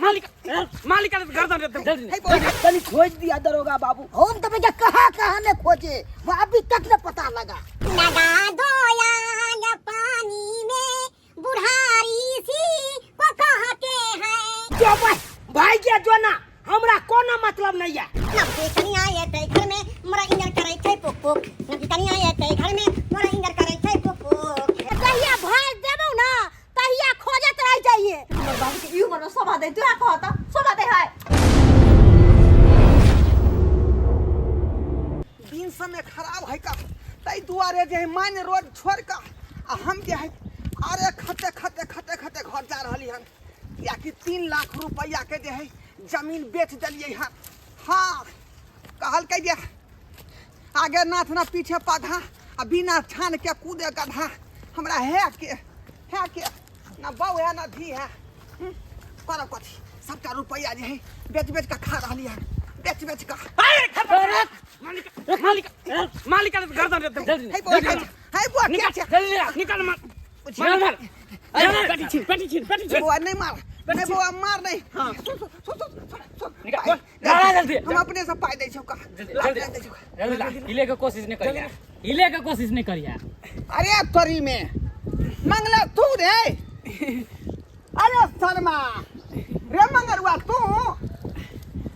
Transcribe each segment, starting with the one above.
मालिक मालिक गर्दन रे जल्दी हे बौआ, तनी खोज दिया दरोगा बाबू। हम तो भैया कहाँ कहाँ ने खोजे, वो अभी तक न पता लगा। लगा दो यार पानी में बुढ़ारी सी को कहते हैं। जो भाई भाई के जो ना हमरा कोनो मतलब नहीं है। नबकी कनिया एतै घर में मोरा इंजन करै छै पुक पुक, नबकी कनिया एतै घर में मोरा इंजन करै छै पुक पुक। जहिया भाग देबौ ना तहिया खोजत रह जाइए। हमर बाबू के ई उम्र में शोभा दे, तोरा कहता शोभा दे है। दिन समय खराब है का, ताहि दुआरे जे है मान रोड छोड़ का आ हम जे है अरे खते खते खते खते घर जा रहली हन, कियाकि 3 लाख रुपया के जे है जमीन बेच देलियै हन। हाँ कहलकै जे आगे नाथ ना पीछे पधा आ बिना छान के कूदे गधा। हमरा है के है के ना बहू है ना धी है। करब कथी, सबटा रुपया जे है बेच बेच के खा रहली हन, बेच बेच के। मालिक मालिक मालिक गर्दन रे जल्दी हे बौआ, हे बौआ, निकाल क्या छै? जल्दी निकाल मार मार मार पेटी छीन पेटी छीन पेटी छीन। बौआ नहीं मार, नहीं बौआ मार नहीं। सुन सुन सुन सुन सुन सुन। निकाल, पाइ- ला, जल्दी। हम अपने से पाइ दै छौ का। जल्दी ला, जल्दी दै छौ का। जल्दी ला, हिले के कोशिश नहीं करिया, हिले के कोशिश नहीं करिया। अरे तोरी में मंगला तू रे, अरे शर्मा रे मंगरुआ तू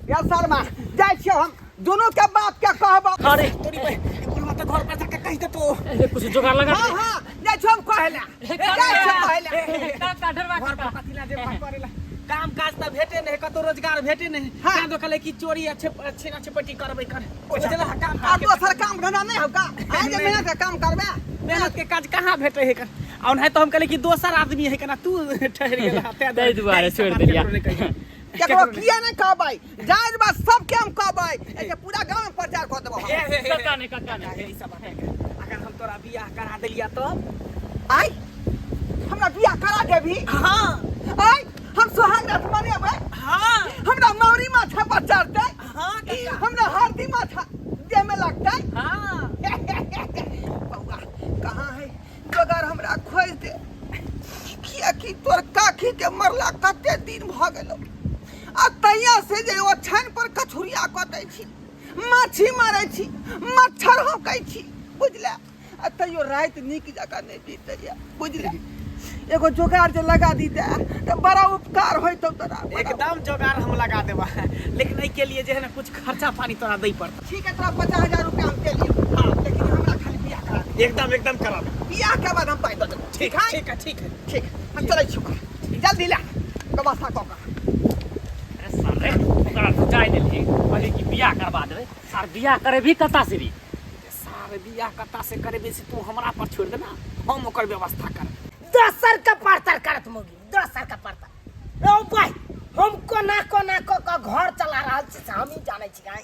या शर्मा, जाइ छियौ हम दोनों के बाप के कहबो। अरे तोरी पे बोलबा त घर पर जाके कहि देतो। अरे कुछ जुगाड़ लगा। हाँ हाँ जाइ छियौ हम कहला, जाइ छियौ कहला। काका डरवा घर पर कथी ला जे करेला, काम काज त भेटे नहीं, कतो रोजगार भेटे नहीं। हाँ। तें तो कहले कि चोरी अच्छे छीना छिपटी करबै कर बुझला काम आ काज के। दोसर काम धंधा नहीं होगा, आज जे मेहनत के काम करबे। मेहनत के काज कहाँ भेटे है कर, और नहीं तो हम कहले कि दोसर आदमी है कना तू ठहर गेला तें ताहि दुआरे छोड़ि देलियै। केकरो नहि कहियै। केकरो किया नहीं कहबै, जाय बा सबके हम कहबै, एके पूरा गांव में प्रचार कऽ देबो हम। ए, ए, ए, कक्का नहीं, कक्का नहीं। ई सब बात है। अगर हम तोरा बियाह करा देलिया तो आय हमरा बियाह करा देबी? हाँ। आय हम सुहाग रात मनेबै? हाँ। हमरा मौरी माथा पर चढ़तै? हाँ, कक्का। हमरा हरदी माथा देह में लगतै? हाँ। बौआ कहाँ है जोगार, हमरा खोज दे, कियाकि तोर काकी के मरला कते दिन भऽ गेलो आ तैया से जे ओछानि पर कछुरिया कटै छी, माछी मारै छी, मच्छर हौकै छी, बुझले? आ तैयो राति नीक जकाँ नहि बीतैया, बुझले? एगो जोगार जे लगा दीते तऽ बड़ा उपकार होइतौ तोरा। बड़ा एकदम जोगार हम लगा देबा, लेकिन एहि के लिए जे है ना कुछ खर्चा पानी तोरा दै पड़तौ। ठीक है, तोरा 50,000 रुपया हम दे लियौ। हाँ, लेकिन हमरा खाली बियाह करा दे। एकदम एकदम करा दे। बियाह के बाद हम पाइ दऽ देबौ। ठीक है? ठीक है, ठीक है। ठीक, हम चलै छी, जल्दी ला व्यवस्था कऽ कऽ। अरे सर रे, ओकरा तो जाय देलही, कहली कि बियाह करवा देबै। सर बियाह करेबी कता से री? सार बियाह कता से करेबी से तू हमरा पर छोड़ देना, हम ओकर व्यवस्था करब। दोसर के परतर करत मोगी, दोसर के परतर। ओ भाई हम कोना कोना क क घर चला रहल छी से हमही जानै छी। गाय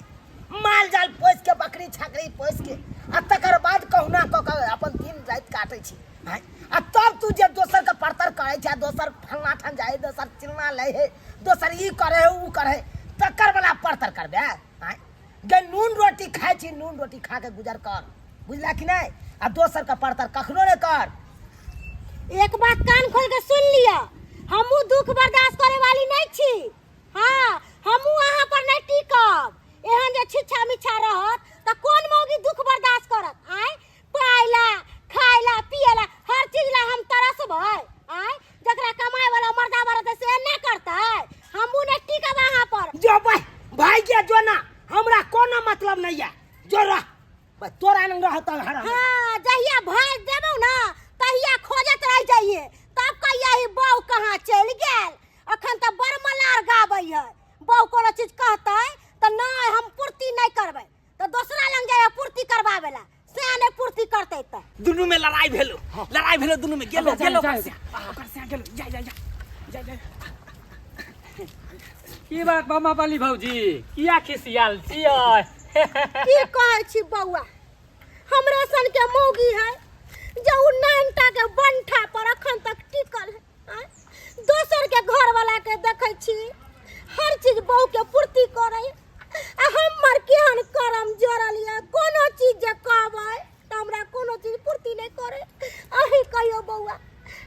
माल जाल पोसि के, बकरी छकरी पोसि के आ तकर बाद कहुना क क अपन दिन राति काटै छी भाई। आ तब तू जे दोसर के परतर करै छै, दोसर फलना ठान जाइ, दोसर चिलना लै है, दोसर ई करे है ऊ करे है, तकर वाला परतर करबे आँय? गे नून रोटी खाइ छी, नून रोटी खा के गुजर कर, बुझला कि नहीं? आ दोसर के परतर कखनो नहीं कर। एक बात कान खोल के सुन लिया, हमहू दुख बर्दाश्त करे वाली नहीं छी। हाँ, हमहू अहाँ पर नहीं टिकब। एहन जे छिच्छा मिच्छा रहत त कोन मौगी दुख बर्दाश्त करत? आँय, पाइला खाइला पियला हर चीज ला हम तरसबै। आँय, जकरा कमाए वाला मर्दा रहतै से एना करतै? हमहू नहीं टिकब अहाँ पर। जो भाई भाई के जो ना हमरा कोनो मतलब नहीं है, जो रह भाई तोरा नंग रहत हर। हाँ, जहिया भाग देबौ ना तहिया खोजत रह जाइए, तब कहिया ही बहू कहाँ चलि गेल। अखन तऽ बड़ मलार गाबै है, बहू कोनो चीज कहतै तऽ नहि हम पूर्ति नहीं करबै, तऽ दोसरा लग जाइए पूर्ति करबाबै ला, से नहि पूर्ति करतै तऽ। दुनू में लड़ाई भेलो, लड़ाई भेलो दुनू में, गेलो जा, गेलो जा, ओकर से, ओकर से गेलो, जा जा जा जा जा। की बात मामा पाली भौजी, किया खिसियाल छियै? की कहै छी बौआ, हमरा सन के मौगी है जे उ नानटा के बंठा पर अखन तक टिकल है। आँय? दोसर के घर वाला के देखै छी हर चीज बहू के पूर्ति करै, आ हमर केहन करम जरल ये, कोनो चीज जे कहबै तऽ हमरा कोनो चीज पूर्ति नहि करै। अहीं कहियो बौआ,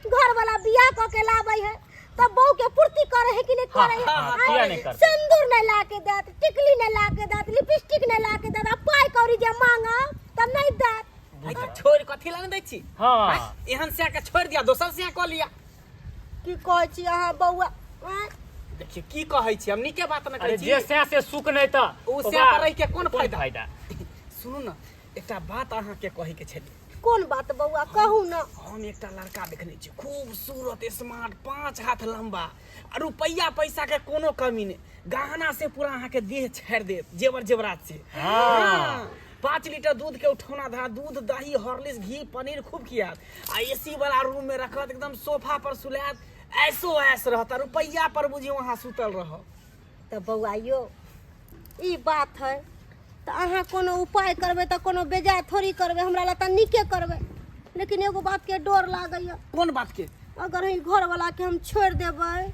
घर वाला बियाह कऽ के लाबै है तब बहू के पूर्ति करे है कि नहीं हाँ, करे है हाँ, हाँ, किया नहीं करतै? सिंदूर नहीं ला के देत, टिकली नहीं ला के देत, लिपस्टिक नहीं ला के देत, आ पाई कौड़ी जे मांगब तब नहीं देत। आइ तऽ छोड़ि कथी लए नहि दै छी? हाँ। आँय, एहन सएह के छोड़ि दिया, दोसर सएह कऽ लिया। की कहै छी अहाँ बौआ? आँय? देखियौ की कहै छी, हम नीके बात ने कहै अरे छी। जे सएह से सुख नहि तऽ ओ सएह ओकरा पर रहि के कोन फायदा? फायदा? सुनू ने, एकटा बात अहाँके कहैके छलै। कोन बात बौआ, कहू ने। हम एकटा लड़का देखने छी, खूबसूरत, स्मार्ट, 5 हाथ लंबा, आ रुपैआ पैसा के कोनो कमी नहि, गहना से पूरा अहाँके देह छाड़ि देत, जेवर जेवरात से। हाँ। 5 लीटर दूध के उठौना धरा, दूध दही हॉर्लिक्स घी पनीर खूब खियात, आ एसी वाला रूम में रखत, एकदम सोफा पर सुलायत, ऐसो ऐस रहत, आ रुपैआ पर बुझियौ अहाँ सुतल रहब। तऽ बौआ यौ, ई बात है तऽ अहाँ कोनो उपाय करबै तऽ कोनो बेजाय थोड़ी करबै, हमरा लए तऽ नीके करबै। लेकिन एगो बात के डर लागैया। कोन बात के? अगर ई घरवाला के हम छोड़ि देबै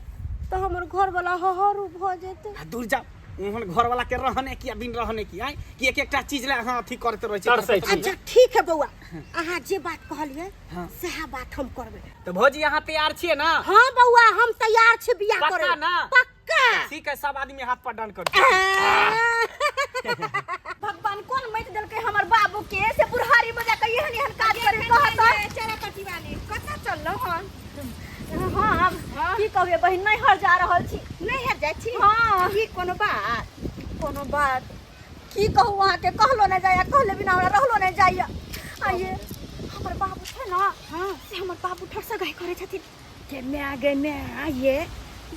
तऽ हमर घरवाला हहरू भऽ जेतै। आ दूर जाउ, ओहन घरवाला के रहने की आ बिन रहने की? आँय, कि एक एकटा चीज लए अहाँ अथी करैत रहै छी? तरसै छी। अच्छा ठीक है बौआ, अहाँ जे बात कहलियै हाँ। सएह बात हम करबै। तऽ भौजी अहाँ तैयार छियै ने? हाँ बौआ, हम तैयार छी बियाह पक्का करे। ना? पक्का। ठीक है, सब आदमी हाथ पर डन कर। भगवान कोन मटि देलकै हमर बाबू के से बुढ़ारी में जाके एहन एहन काज करे कहत। चरा कटी वाली कतऽ चललहुँ हन? हाँ, आब की कहबै बहिन, नैहर जा रहल छी। नैहर जाइ छी? हाँ। की कोनो बात? कोनो बात की कहू अहाँके, कहलो नहि जाइए, कहले बिना हमरा रहलो नहि जाइए। आइए हमर बाबू छै ने, हाँ, से हमर बाबू ठरसा गाय करै छथिन। के माय गे माय, ये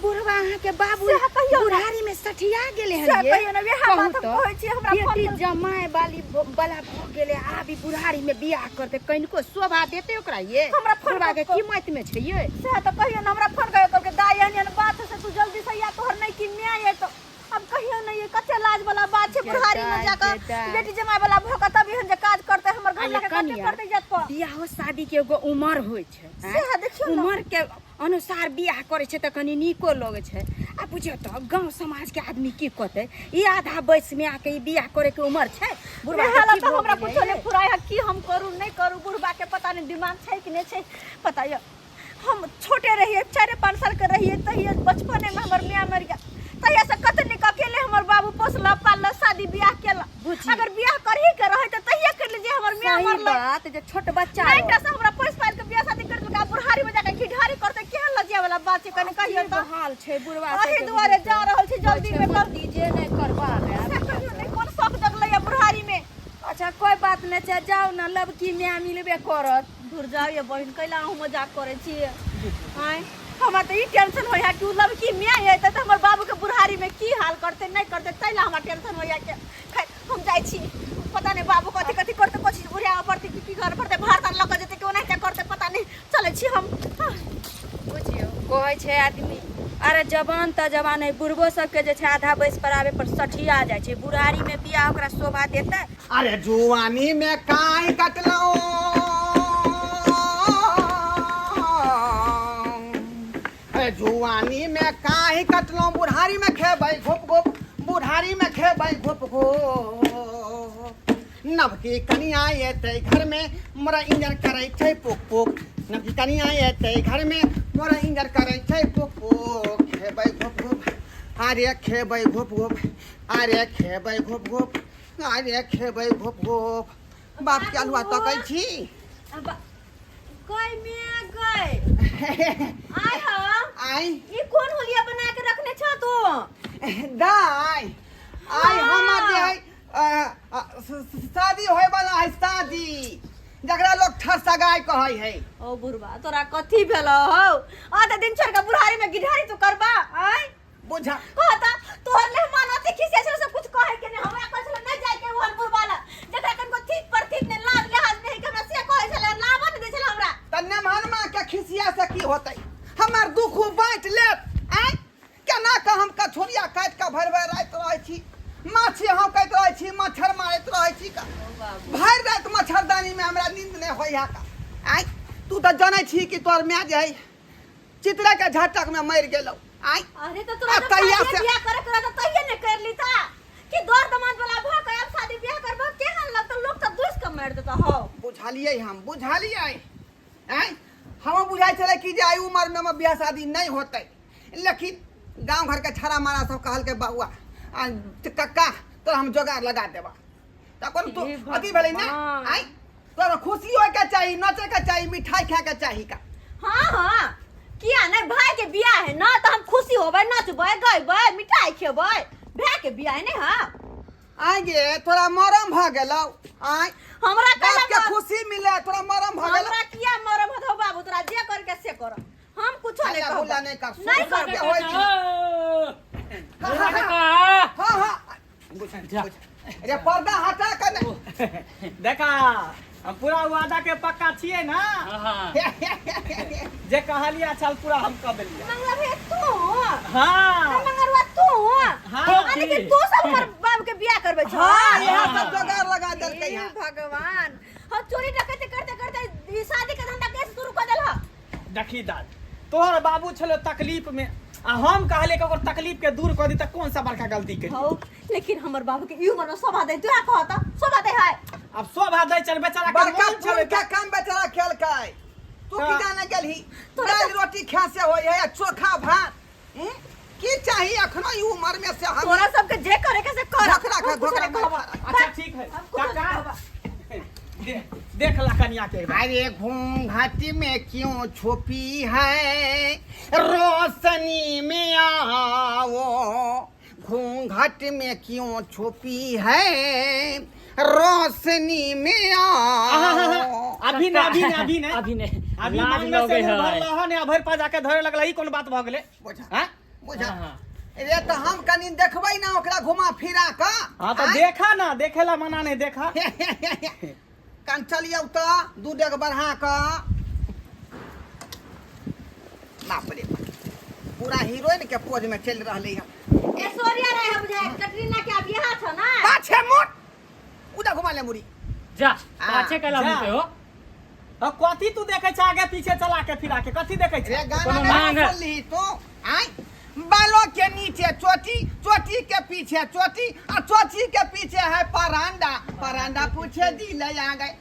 बुढ़वा अहाँके बाबू सएह कहियौ ने। बुढ़ारी में सठिया गेलै हन सएह ये। कहियौ ने, वएह कहू बात हम तऽ, कहै छी, हमरा फोन बेटी कऽ- जमाय वाली बला भऽ गेलै, आब ई बुढ़ारी में बियाह करतै, कनिको शोभा देतै ओकरा ये? हमरा फोन बुढ़वा के कऽ- कीमत में छै ये। सएह तऽ कहियौ ने, हमरा फोन कऽ कहलकै दाइ एहन एहन बात से तू जल्दी से या, तोहर नहि कि माय ये। तऽ अब कहियौ ने, ये कते लाज वाला बात छै, के बुढ़ारी में दाइ, जाकऽ के दाइ। बेटी जमाय वाला भऽ कऽ तब एहन जे काज करतै, हमर घर आ ये लऽ कऽ कते कनिया, करतै इज्जत पर। बियाहो शादी के एगो उमर होइ छै, आँय? सएह देखियौ ने। उमर के अनुसार बियाह करै छै तऽ कनि नीको लगै छै। आ बुझियौ तऽ गाँव समाज के आदमी की कहतै, ई आधा वयस में आके ई बियाह करे के उमर छै बुढ़वा के? वएह की तऽ भऽ हमरा गेलै कुछो नहि ये? फुराय है, की हम करू नहि करू। बुढ़बा के पता नहि दिमाग छै कि नहि छै। पता यऽ, हम छोटे रहिए, 4-5 साल के रहिए तहिए बचपने में हमर माय मर गया। तहिया से कत निक अकेले हमर बाबू पोसला पालला, शादी बियाह केला। बुझी। अगर बियाह करही के रहे तऽ तहिया कर लीजिए, हमर माय सही मरलै बात जे छोट बच्चा नहीं रह। टा से हमरा पैस पाल के बियाह शादी कर देलकै, आ बुढ़ारी में जाके घिढारी करतै, केहन लज्जा वाला बात छै, कने कहियौ की तऽ। हाल छै बुढ़वा अही सबके दुआरे बुझियौ जा तऽ। रहल छी जल्दी में कर दीजे नहि करबाबे। से कहियौ नहि, कोन शौक जगलै या बुढ़ारी में? अच्छा कोई बात नहि छै, जाउ ने, लबकी माय मिलबे करत। दूर जाउ ये बहिन, कैला अहूँ मजाक करै छियै? आँय, हमरा तऽ ई टेंशन होइया कि उ लड़की माय एतै तऽ हमर बाबूके बुढ़ारीमे की हाल करतै नहि करतै, ताहि लए हमरा टेंशन होइया के। खैर हम जाइ छी, पता नहि बाबू कथी कथी करतै, कथी बुढ़िया पड़तै, की की करऽ पड़तै, भार तार लऽ कऽ जेतै कि ओनाहिते करतै, पता नहि। चलै छी हम। बुझियौ कहै छै आदमी, अरे जवान तऽ जवान है, बुढ़बो सबके जे छै आधा बैस पर आबे पर सठिया जाइ छै। बुढ़ारी में बियाह ओकरा शोभा देतै? अरे जुआनी में काय कटलौं, अरे जुआनी में काहे कटलौं, बुढ़ारी में खेबै घोप घोप, बुढ़ारी में खेबै घोप घोप। नवकी कनिया एतै घर में मोरा इंजन करै छै पुक पुक, नवकी कनिया एतै घर में मोरा इंजन करै छै पुक पुक। खेबै घोप घोप, अरे खेबै घोप घोप, अरे खेबै घोप घोप, अरे खेबै घोप घोप। बाप के अलुआ तकै छी। गई मिया गई, आय हा। आइ ई कोन होलिया बना के रखने छ तू? दाइ, आइ हमर जे है शादी होय वाला है, शादी जकरा लोग ठसगाय कहै है। ओ बुढ़बा, तोरा कथी भेलो हौ? आधा दिन छोड़ के बुढ़ारी में गिढ़ारी तू करबा? आय बुझा कहता तोहर मेहमान अति खिसिया छल, सब कुछ कहे के नहीं। हमरा कहै छल नहीं जाय के ओहन बुढ़बा ला, जकरा कनको थीत पर थीत ने, लाज लिहाज नहीं के, हमरा से कहै छल, लावा नहीं दै छल हमरा। त नेमहनमा के खिसिया से की होतै, हमर दुख बाँटि लेत? आँय, केना कऽ हम कछुरिया काटि कऽ भरि भरि राति रहै छी, माछी हौंकैत रहै छी, मच्छर मारैत रहै छी का भरि राति मच्छरदानीमे, हमरा नींद नहि होइए का। आँय, तू तऽ जनै छी कि तोहर माय जे है चितरे के झटक में मरि गेलौ। आँय, अरे तो तोरा आ जब तहिया शादी से- बियाह करे के रहता तहिये ने कर ली था कि दौर दमाद वाला भ के अब शादी बियाह करबो, केहन लगतो, लोग सब दुस के मार देता हौ। बुझलियै, हम बुझलियै। आँय, हम बुझाइ छलै कि जे एहि उमरमे हमर बियाह शादी नहि होतै। लेकिन गांव घर के छड़ा मारा सब कहलकै बउआ आ कक्का तोरा हम जोगाड़ लगा देबा। तऽ कोनो तू हे अथी भेलै ना भगवान। आइ तोरा खुशी होय के चाही, नचे के चाही, मिठाई खाए के चाही का। हाँ हाँ किया नहीं, भाई के बियाह है ना तो हम खुशी होबै, नचबै गैबै मिठाई खेबै, भाई के बियाह है नहीं। हाँ आइ गे तोरा मरम भऽ गेलौ। आइ हमरा बाप के कहला खुशी मिले तोरा मरम भऽ गेलौ। हमरा किया मरम हतो बाबू, तोरा जे कर के से कर, हम कुछो नहीं हल्ला कहब। गुल्ला नहीं कर, नहीं सुन करब। के होय की। हाँ हाँ हाँ जा। अरे पर्दा हटा के ने। देखा हम पूरा वादा के पक्का छियै ना, जे कहलियै चल पूरा हम कऽ देलियै। मंगला भैया तू? हाँ मंगलवा तू? हाँ। यानी कि तू सब हमर बाप के बियाह करबै छ? हाँ यहाँ सब जोगाड़ लगा देलकै हे हँ। भगवान, हम चोरी डकैती करते करते ई शादी के धंधा कैसे शुरू कर देलह? देखी दाद, तोहर बाबू छलो तकलीफ में आ हम कहले कि ओकर तकलीफ के दूर कऽ दी, तऽ कोन सा बड़का गलती केलियै? हौ, लेकिन हमर बाबू के ई उम्र में शोभा दे तोरा कहता शोभा दे है? आब शोभा दै चल बेचारा के बड़का मोन छलै पुण्य के काम बेचारा खेलकै। तू की हाँ। जाने गेलही दालि रोटी खाए से होय है आ चोखा भात। हम्म? की चाही अखनो ई उम्र में से हम तोरा सबके जे करे के से कर। धोकरा खा, हम कुछो धोकरा नहीं कहब। अच्छा ठीक है हम कुछो नहीं काका कहब। देख ला कनिया के एक बार। अरे घूंघट में क्यों छुपी है रोशनी में आओ, घूंघट में क्यों छुपी है रोशनी में आओ। अभी ने अभी ने अभी ने अभी ने अभी लाज मांग में लगे से है। भर लह ने भर पा जाके धरे लगला, ई कोन बात भऽ गेलै? बुझा हैं? बुझा हाँ। रे तऽ हम कनि देखबै ना ओकरा घुमा फिरा कऽ। हाँ तऽ आँय? देखा ना, देखेला मना नहीं, देखा। कन चलियौ तऽ दू डेग बढ़ा कऽ। बाप रे बाप, पूरा हीरोइन के पोज में चलि रहलै हन। ऐश्वर्या राय हम बुझाय कटरीना के अब यहाँ छ ना। पाछे मोट उदा घुमा ले मुड़ी। जा पाछे कैला जा। मुँह पे हो। अब कथी तू देखे छ आगे पीछे चला के फिरा के कथी देखे रे छ? गाना कोनो नहीं मांग है। सुनली तू? आय बालों के नीचे चोटी, चोटी के पीछे चोटी, आ चोटी के पीछे है परांडा, परांडा पूछे दिल आ गए।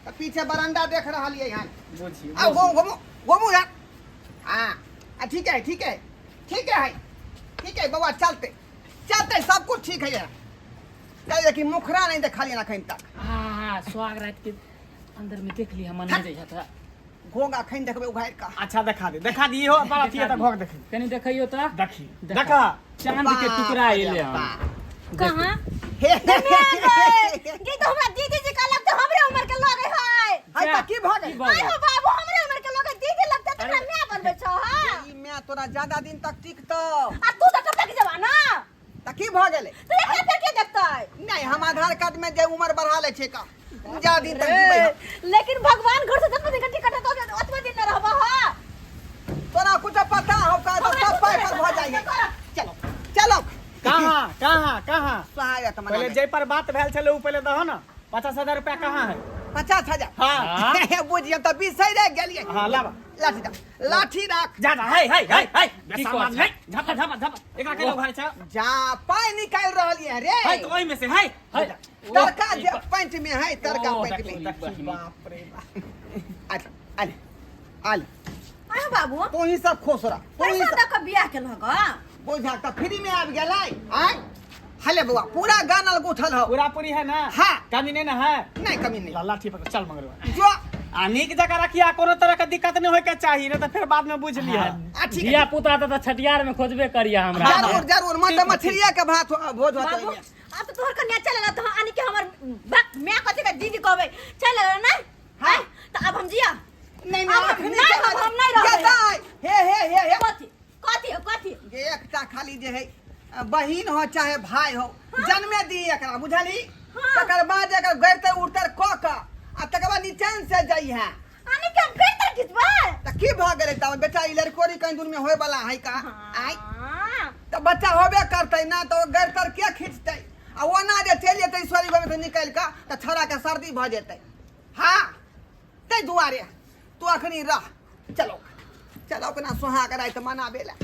तो पीछे बरांडा देख रहल ये हन। बुझियो। आओ घूमू घूमू घूमू यार। हाँ आ, ठीक है ठीक है ठीक है ठीक है बउआ, चलते चलते सब कुछ ठीक है यार। कहे कि मुखरा नहीं देखा लिया अखन तक। हाँ सुहाग रात के अंदर में देख लिया मन नहीं जाइए था। घोंघ अखन देखबै उघारि कऽ। अच्छा देखा दे, देखा दी हो बड़ा अथी है तऽ घोघ देखी। कनी देखियो तऽ। देखी देखा। देखा। चांद के टुकड़ा बाप रे एले हन। बाप। कहाँ? हे हे हे गे तो हमरा दीदी जी का लगते हमरे उम्र के लगे है। हाय तऽ की भऽ की गेल? भऽ आइ गेल? हो बाबू, हमरे उम्र के लगे दीदी लगते तकरा my बनबै छौ। हां ई my तोरा ज्यादा दिन तक टिकतौ। आ तू तऽ टपक जबा ना। तऽ की भऽ गेलै? तऽ एकरा फेर के देखतै? नहीं, हम आधार कार्ड में जे उम्र बढ़ा ले छै का ज्यादा दिन तक जीबै हम। लेकिन भगवान घर से जतबे दिन के टिकट हेतौ ओतबे दिन न रहबह। हां तोरा कुछ पता हो का तो हमरा सब कुछ पाइ नहीं पर पता, भऽ जाइ है। करो। चलो चलो। कहाँ कहाँ कहाँ? सहायक मना पहले ले। जै पर बात भेल छलै उ पहले दहो ना। 50,000 रुपया कहाँ है? 50,000? हाँ। बुझियौ तऽ बिसरि गेलियै। हाँ लाबा। लाठी राख, लाठी राख। जा जा है है है है की सामान कहै है। झपा झपा झपा एकरा केना उघारै छ? जा पाइ निकालि रहलियै रे। है तो ओहि में से है। है। तड़का जे पैंट में है, तड़का ओ, पैंट में। देखी, बाप रे बाप। अच्छा आले आले। आइ हो बाबू, तू ही सब खुश रह, तू ही पैसा सब दऽ कऽ बियाह केलहक? बुझा तऽ फ्री में आबि गेलै। आय हले बउआ, पूरा गानल गुथल हो। पूरा पूरी है ना? हाँ। कमी नहीं ना है? नहीं कमी नहीं। ला लाठी पकड़ चल मगरवा। जो आ नीक जगह रखिया, कोनो तरह के दिक्कत नहीं होय के चाही, नहीं तो फिर बाद में बुझ लिया। आ ठीक है। धिया पुता तऽ छठियार में खोजबे करिया हमरा। जरूर जरूर, मन तऽ मछलिया के भात भोज होतै। बाबू, आब तऽ तोहर कन्या चल गेल तऽ आनि के हमर बाप my कथी के दीदी कहबै चल गेल ना? हाँ। तऽ आब हम जिया? नहीं आब नहीं, अखनी नहीं, केना हम नहीं रहबै। जेतै? हे हे हे हे। कथी कथी कथी? जे एकटा खाली जे है बहिन हो चाहे भाई हो, जन्मे दी एकरा, बुझली? हाँ। तकर बाद एकर गैरतर उड़तर कऽ कऽ आ तकर बाद निचैन से जइहे। आनि के हम गैरतर खिचबै? तऽ की भऽ गेलै तब बेटा? ई लड़कोरी कहीं दूर में होय वाला है का? आय हाँ। तऽ बच्चा होबे करतै ना, तऽ ओ गैरतर के खींचतै? आ ओना जे चलि जेतै ईश्वरी बाबा से निकलि कऽ तऽ छौड़ा के सर्दी भऽ जेतै। हाँ ताहि दुआरे तू अखनी रह। चलो चलो अपना सुहाग राति मनाबे ला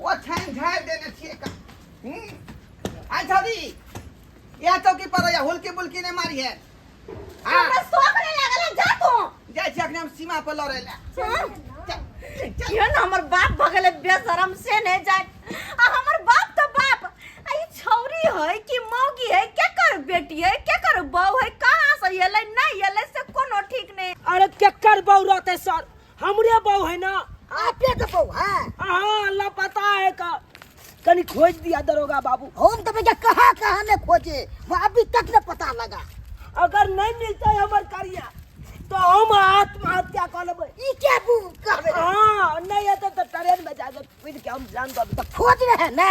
ओ छानि झाड़ि देने छियै का। आइ छौड़ी इएह चौकी पर रहिया, हुलकी बुलकी नहि मारी है। हाँ। हमरा शौक नहीं लागल है, जा तू। जाइ छी अखनी हम सीमा पर लड़ै ला। हाँ? चल चल। केहन हमर बाप भऽ गेलै बेशरम से ने। हाँ लापता है का कनी खोज दिया दरोगा बाबू। हम तो भैया कहाँ कहाँ ने खोजे, वो अभी तक न पता लगा। अगर नहीं मिलता है हमर करिया तो हम आत्महत्या कर लेबै। ई क्या बू कहबे? हाँ नहीं है तो ट्रेन में जाके कूद के हम जान दब। तो खोज रहे हैं ना।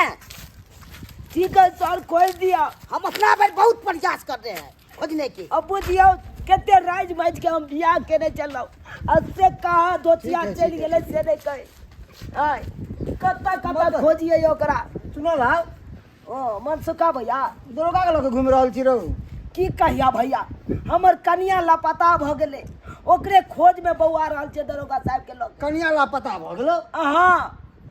ठीक है सर खोज दिया। हम अपना भाई बहुत प्रयास कर रहे हैं खोजने की। अब बुझियो कते राज माज के हम बियाह केने चलौ आ से कहाँ धोतिया ठीक है, चलि ठीक है, गेलै से नहीं कहे। आय कतऽ कतऽ खोजियै ओकरा। सुनल हाउ ओ मनसुखा भैया दरोगा के लऽ के घुमि रहल छी रौ। की कहिया भैया हमर कनिया लापता भऽ गेलै, ओकरे खोज में बौआ रहल छै दरोगा साहब के लग। कनिया लापता भऽ गेलौ? अहाँ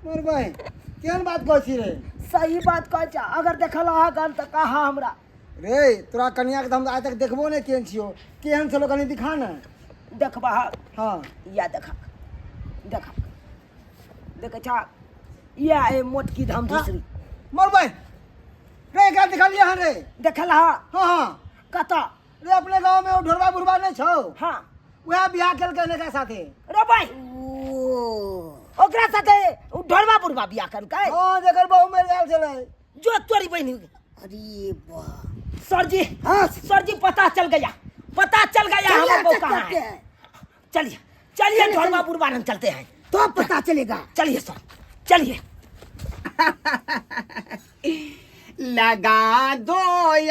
मोर बहिन केहन बात कहै छी रे? सही बात कहै छै, अगर देखल अहाँ गन तऽ कहा हमरा। रे तोरा कनिया के तऽ हम आइ तक देखबो नहि केहन छियौ, केहन छलो कनि दिखा ने। देखबा? हाँ या देखा देखा देखै छा या ए मोटकी धाम दूसरी। मोर बहिन रे एकरा देखलियै हन रे? देखल हाँ? हाँ हाँ। कतऽ? रे अपने गाँव में ओ ढोरबा बुढ़बा नहीं छौ? हाँ। वएह बियाह केलकै हन एकरा साथे। रे भाई ओकरा साथे उ ढोरबा बुढ़बा बियाह केलकै? हाँ जकर बहू मरि गेल छलै। जो तोरी बहिन। अरे वाह सर जी। हाँ सर जी पता चल गया, पता चल गया चलिए, हमर बहू चेक कहाँ करते है। हैं। चलिए चलिए ढोरबा बुढ़बा हम चलते हैं तो पता चलेगा। चलिए सर चलिए। लगा दो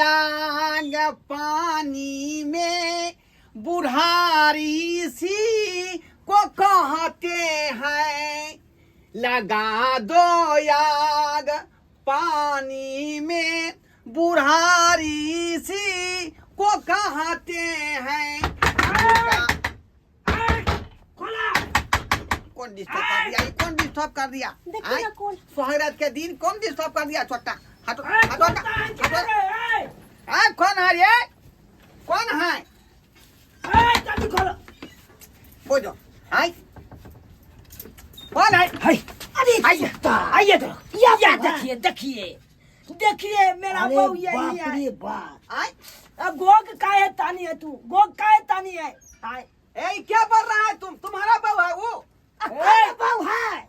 आग पानी में बुढ़ारी सी को कहते हैं, लगा दो आग पानी में बुढ़ारी सी को कहते हैं। कौन डिस्टर्ब कर दिया? ये कौन डिस्टर्ब कर दिया? देखिए आय? ना कौन। सुहागरात के दिन कौन डिस्टर्ब कर दिया? छोटा हटो हटो हटो। आय कौन है रे? कौन है? जल्दी खोलो। बोलो आय कौन है? हाय अरे आइए आइए तो या या बाबा। देखिए देखिए देखिए मेरा अरे बहू यही बाप है। रे बाप। आय अब गोग का है तानी है तू, गोग का है तानी है। आय ए क्या बोल रहा है तुम? तुम्हारा बहू है वो? अकेले बहू है।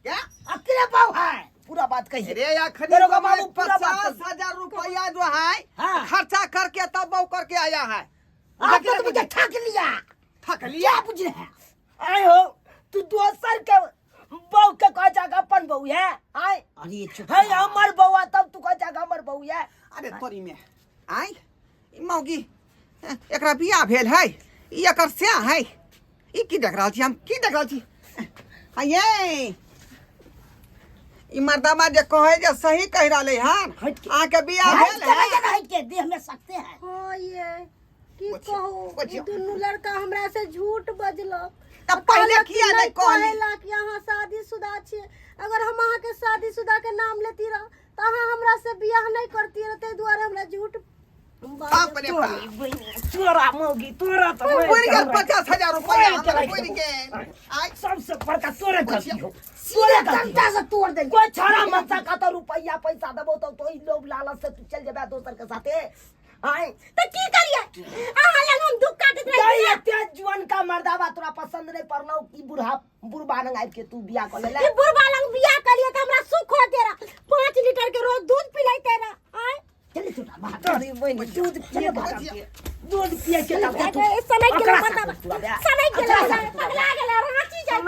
क्या अकेले बहू है? पूरा बात कहिए। अरे अखनी दरोगा तो मैं बाबू, पूरा बात 50,000 रुपया जो है हाँ। खर्चा करके तब बहू करके आया है। आप तो मुझे ठग लिया। ठग लिया? क्या बुझ रहे हैं? आय हो तू दोसर के बहू के कह जाकर अपन बहू है। आय अरे चुप है हमर बउआ तब तू कह जाकर हमर बहू है। अरे तोरी में आय ई मौगी एकरा बियाह भेल है, ई एकर स्या है। ई की देख रहल छी हम? की देख रहल छी? आये ई मर्दामा जे कहे जे सही कहि रहलै हन। हटि के। अहाँके बियाह हट भेल के है? भैया, हट के देह में सकते हैं। हाँ ये की बचियो, कहू बचियो। ई दुनू लड़का हमरा से झूठ बजलक। तब पहिले कहलक कि किया नहीं कहली? कहेला कि अहाँ शादीशुदा छियै, अगर हम अहाँके शादीशुदा के नाम लेती रह तऽ अहाँ हमरा से बियाह नहीं करती रह, ताहि दुआरे हमरा झूठ बाप रे बाप। तोरा मौगी तोरा तो मैं बुढ़ गेल तोरा। 50,000 रुपया मैं हमरा चला बुढ़ गेल। आय सबसे बड़का तोरे गलती हो, सीधे तोरे गलती हो। डंडा से तोड़ देंगे। कोई छाड़ा मनसा का तो रुपया पैसा देबो तो ई लोभ लालच से तू चल जेबे दोसर के साथे। आय तऽ की करियै अहाँ लग हम दुख काटैत रही। जाई एते जुअन का मर्दावा तोरा पसंद नहीं पड़लौ कि बुढ़ा बुढ़बा लंग आबि के तू बियाह कऽ लेले? ई बुढ़बा लंग बियाह करियै तऽ हमरा सुख होते रह, 5 लीटर के रोज दूध पिलाइते रह। आय चलिए छोटा बाहर। तोरी बहिन दूध पिए के बचिया। दूध पिए के तब तू सनक गेलै ओकरा मर्दावा, साथ तू आबे। सनक गेलै, ओकरा साथ तू आबे। पगला गेलै, रांची जाइते।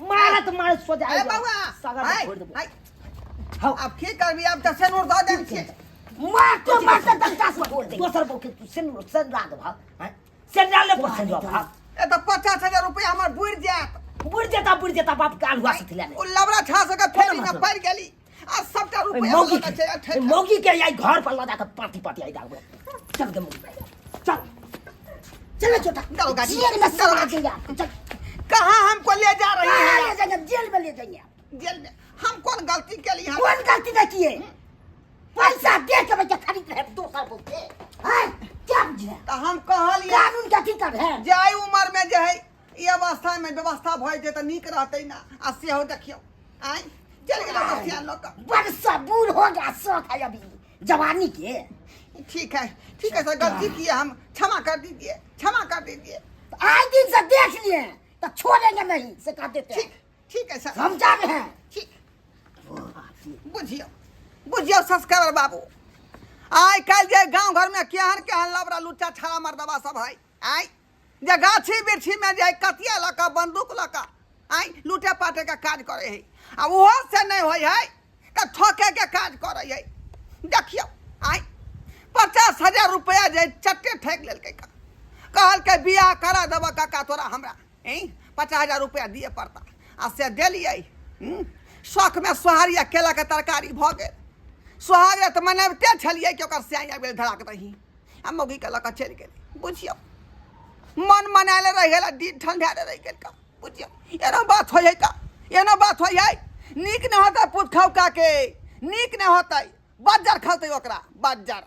मारत मारत सो जाए ए बउआ सागर में आय छोड़ देबो। आय हाँ। अब की करबी? अब तऽ सेनुर दऽ देल छियै। मार तो मार तो डंडा से तोड़ देंगे। दोसर बहू के तू सेनुर सेनुरा देबह, हैं? सेनुरा ले पर सेनुरा भाग। ए तऽ 50,000 रुपया हमर बुड़ि जायत। बुड़ि जेता बुड़ि जेता बाप के आलुआ से थिला ओ लबड़ा छा सके फेरी में पड़ि गेली आ सबटा रुपया मौगी लऽ कऽ छै, के मौगी के आई घर पर लऽ जाके पाती पाती आई डालबो। चल गे मौगी चल चलो छोटा चलो गाड़ी। जेल में चलो समा गाड़ी। देंगे। चल। कहाँ हमको ले जा रही कहाँ है? ले जाएंगे? जेल में ले जाएंगे। जेल में हम कौन गलती के लिए? कौन गलती नहीं किए? पैसा दे के बच्चा खरीद रहे दोसर बोलते हैं क्या बुझे? तो हम कहलिए कानून के अथी कर है जे एहि उम्र में जे है ई अवस्था में व्यवस्था भऽ जेतै तऽ नीक रहतै ना। आ सेहो देखियौ आँय चलि गेलै बसिया लऽ कऽ। बड़ सबूर हो गया, शौक है अभी जवानी के। ठीक है ठीक है सर, गलती किए हम, क्षमा कर दीजिए, क्षमा कर दीजिए। आज दिन से देख लिए तो छोड़ेंगे नहीं, से कह देते हैं। ठीक। ठीक है सर। हम जा रहे हैं। ठीक। बुझियौ, बुझियौ संस्कार बाबू, आइ काल्हि जे गाँव घरमे केहन केहन लबरा लुच्चा छाड़ा मर्दबा सब है, आइ जे गाछी वृक्षीमे जे कतिया लऽ कऽ बंदूक लऽ कऽ आइ लूटे पाटे के काज करे है, आ ओहो से नहि होइ है तऽ ठके के काज करे है। देखियौ आइ 50,000 रुपया जे चट्टे ठकि लेलकै का, कहलकै बियाह करा देबऽ काका तोरा हमरा, 50,000 रुपया दिए पड़ता, आ से देलियै। शौकमे सोहारी आ केलाके तरकारी भऽ गेल। सोहाग राति मनबिते छलियै कि ओकर स्याही आबि गेलै धराक दही आ मौगीके लऽ कऽ चलि गेलै। बुझियौ मन मनायले रहि गेल आ दिन ठंडायले रहि गेल का। बुझियौ एना बात होइ है का, एना बात होइ है। नीक नहि होतै पुत खौका के, नीक नहि होतै, बज्जर खौतै ओकरा बज्जर।